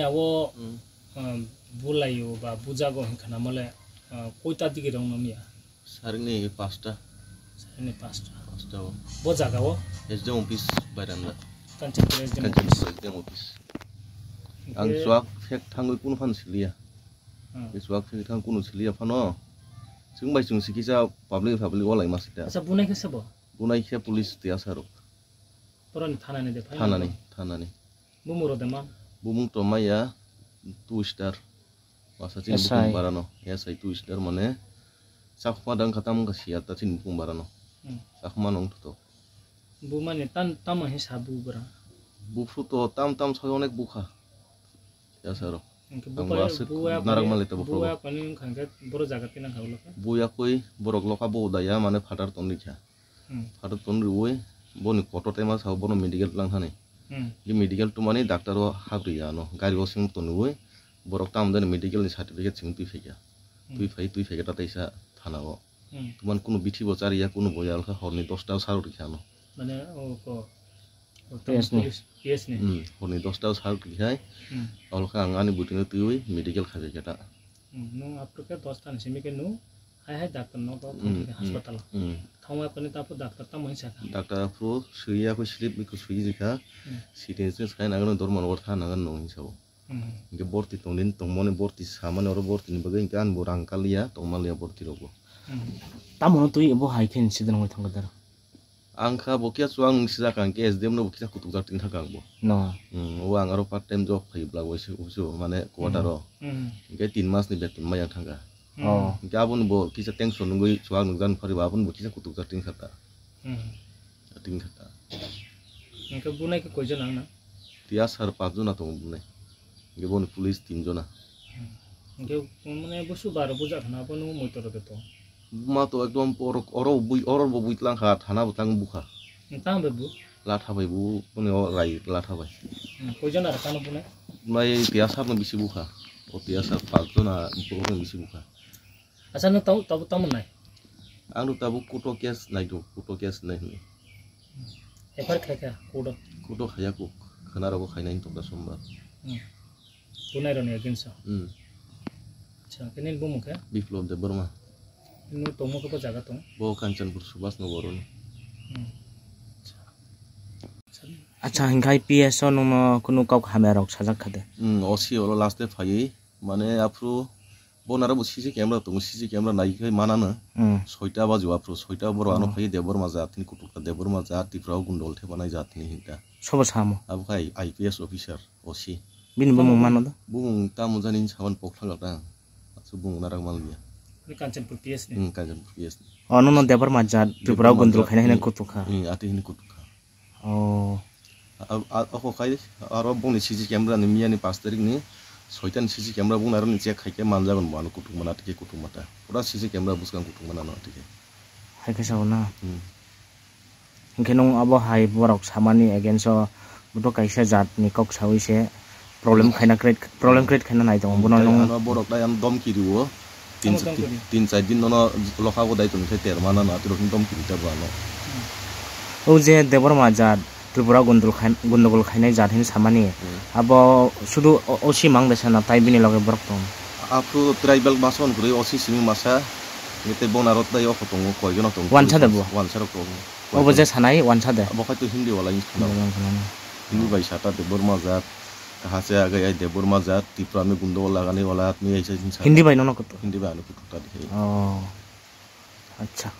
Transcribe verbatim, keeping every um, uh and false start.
Abo, hmm, um, bulaio ba bujago hinkha na mole, uh, koita digi rong nom ya? Sarini pasta. Sarini pasta. Pasta o. Bo jaga o? S D M office bairanda. Kanchanpur S D M office. Kanchanpur S D M office. Ang chuak phek thangwi kunu phano siliya. Hmm. Chuak phek thang kunu siliya phano. Chwng bai chwng sikisa public public walai ma sita. Acha, bunai khe sabo? Bunai khe police tei asarok. Boroni thanani de phai? Thanani, thanani. Bumung rok de man? Bumung to maya two star. Masa chini S I. Bumung barano. S I two star mane. Chakma dang khatam ka siya ta chini bumung barano. Hmm. Chakma nong to. Bu mane tan tamo he sa bu bra? Bu phu to tam tam sa onek bukha. Asarok. Hingke ang bupai, bo aswk buya narak pani, mali to buphuru. Buya pani wngkha hingke boro jaga tei nangkha ulo khe? Buya koi borok lokha bo udaya mane phatar tonrikha. Hmm. Phatar tonriwi boni kotor tema sao bono medical twlang thani. Hmm. Hingke medical twmani doctor o hap riya ano gari o seng tonwi borok tamo jani medical ni certificate seng twi phaikha. Hmm. Twi phai twi phaikha ta teisa thana o. Hmm. Tuman kunu bithi bo chariya, kunu bo yalkha horni dosta o sarok rikha ano. Mane o ko, o P S ni. Police, P S ni. Hmm, horni dosta o sarok rikhai. Hmm. Olkha ang ani bwtwino twiwi medical khabai khe ta. Hmm, nung aphuru khe dosta ni simi khe nung hai hai doctor no bo, hmm, thang khe, hmm, hospital o. Hmm. Thangma khe ni ta aphuru doctor tamo hinsa kha. Doctor aphuru swiya kho slip bikhu swi rikha. Hmm. Sitini sini sai nangano dorman wor tha nangan nung hinsa bo. Hmm. Hingke borti tongdin tongmani borti samani oro bortini bagwi hingke ani bo rang kaliya tongmaliya borti rokbo. Hmm. Tamo no twi bo hai khe incident wngwi thangkha dara? Ang kha bo kiya chuwak nung sijak ang khe S D M no bo kisa kutuk jak tin thangkha ang bo. No. Hmm, o ang aro part time job khai bla bo se office o mane quarter o. Hmm. Hingke tin mas ni beton mai ang thangkha. Hmm. Oh. Hingke aboni bo kisa tension nungwi chuwak nung jak phari bo aboni bo kisa kutuk jak tin kha ta. Hmm. Tin kha ta. Hingke bunai khe koijon ang na? Tiya sar pach jona tongo bunai. Hingke boni police tin jona. Hmm. Hingke mane busu baro bujak khana abo nung moitoro de to. Buma to ekdom oro, oro bui, oro bo bui tlang kha, thana bo tlang bukha. Tang bai bu? Latha bai bu, boni o rai latha bai. Hmm, koijon ar kano bunai? Bunai tiya sar no bisi bukha. O tiya sar pach jona borok no bisi bukha. Acha, no tabo, tabo tamo nai? Ang no tabo kuto case nai do, kuto case nai hwnwi. F I R khai kha, kuto? Kuto khaya kuk, khwna rogo khainai tongda sombar. Hmm. Bunai roni against o? Hmm. Acha, khe nini bumung khe? Biplop Debbarma. Nini tongmo khe bo jaga tong? Bo Kanchanpur Subhas Nagar o. Hmm. Acha. Acha, hinkhe P S o nungno kunu kok hamya rok sajak kha de? Hmm, O C oro last day phaiwi. Mane aphuru bo naro bo C C camera tongo, C C camera nai khai manano. Hmm. Soita bajo aphuru, soita borok ano, oh, phai Debbarma jat ni kutuk ta, Debbarma jat Tripura o gundogol thepanai jat ni hinta. Sobo samo? Abo khai I P S officer, O C. Bini bumung mano da? Bumung tamo jani saban pokthang ta. Asu bumung narak manliya. Ni Kanchanpur P S ni? Hmm, Kanchanpur P S ni. Oh, nono Debbarma jat Tripura o gundogol khaina hini kutuk kha. Hmm, ati hini kutuk kha. Oh. A, a, oko khai aro bongni C C camera ni miyani pash tarikh ni soita ni C C camera bongni aro ni check khaikhe manjagon bo ano kutuk mana tike kutuk mata. Pura C C camera bwskang kutuk mana no tike. Hai khe sao na? Hmm. Hinkhe nung abo hai borok samani against o boto kaisa jat ni kok sawi se problem khaina create, problem create khaina nai tongo bono. Tei nung ano borok tai ano domki riwo. Tin, ano domki tin, ri. Tin char din nono lokha bo dai tongkhe ter mana no atirok ni domki ri ta bo ano. Hmm. O je Debbarma jat Tripura gundul khai, gundugul khainai jat hin samani. Hmm. Abo sudu O-, O C mang de sana tai bini loge borok tong. Aphuru tribal masa on kwrwi O C simi masa. Tei bonarok tai o tongo koi jono tongo. Wansa de bo? Wansa rok tongo. Obo je sanai wansa de? Abo khai to Hindi wala yin khana. Hindi wala khana. Hindi bai sata Debbarma jat. Kahase agai ai Debbarma jat, Tripura mi gundogol lagani wala atmi aisa jin sa. Hindi bai nono kutu? Hindi bai ano kutu ta dikhai. Oh. Acha.